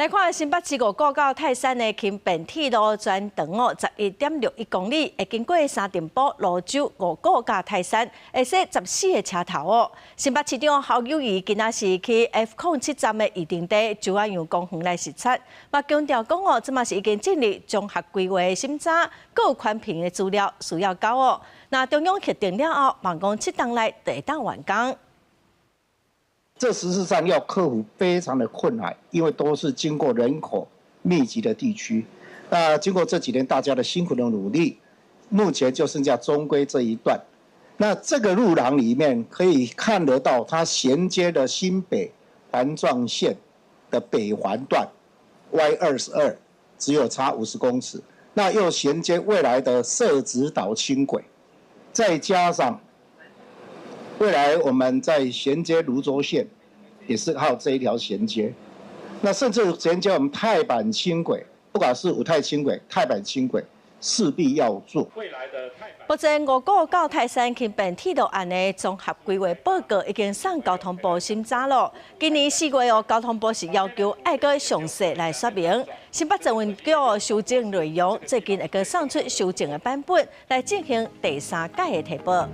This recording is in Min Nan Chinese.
來看新北市五股到泰山的輕便鐵路全長哦，11.61公里，會經過三重埔、蘆洲、五股佮泰山，會駛14個車頭哦。新北市長侯友宜今仔是去 F07站的預定地石仔洋公園來視察，嘛強調講哦，這馬是已經進入綜合規劃的審查，閣有環評的資料需要交哦。若中央核定了後，望講7冬內就會當完工。這事實上要克服非常的困難，因為都是經過人口密集的地區。那經過這幾年大家的辛苦的努力，目前就剩下中規這一段。那這個路廊裡面可以看得到，它銜接的新北環狀線的北環段 Y22，只有差50公尺。那又銜接未來的社子島輕軌，再加上未來我們在銜接蘆洲線，也是靠這一條銜接。那甚至銜接我們泰板輕軌，不管是武泰輕軌、泰板輕軌，勢必要做。目前五股到泰山輕便鐵路案的綜合規劃報告已經送交通部審查了。今年4月哦，交通部是要求愛閣詳細來說明。新北捷運局修正內容，最近會閣送出修正的版本來進行第三改的提報。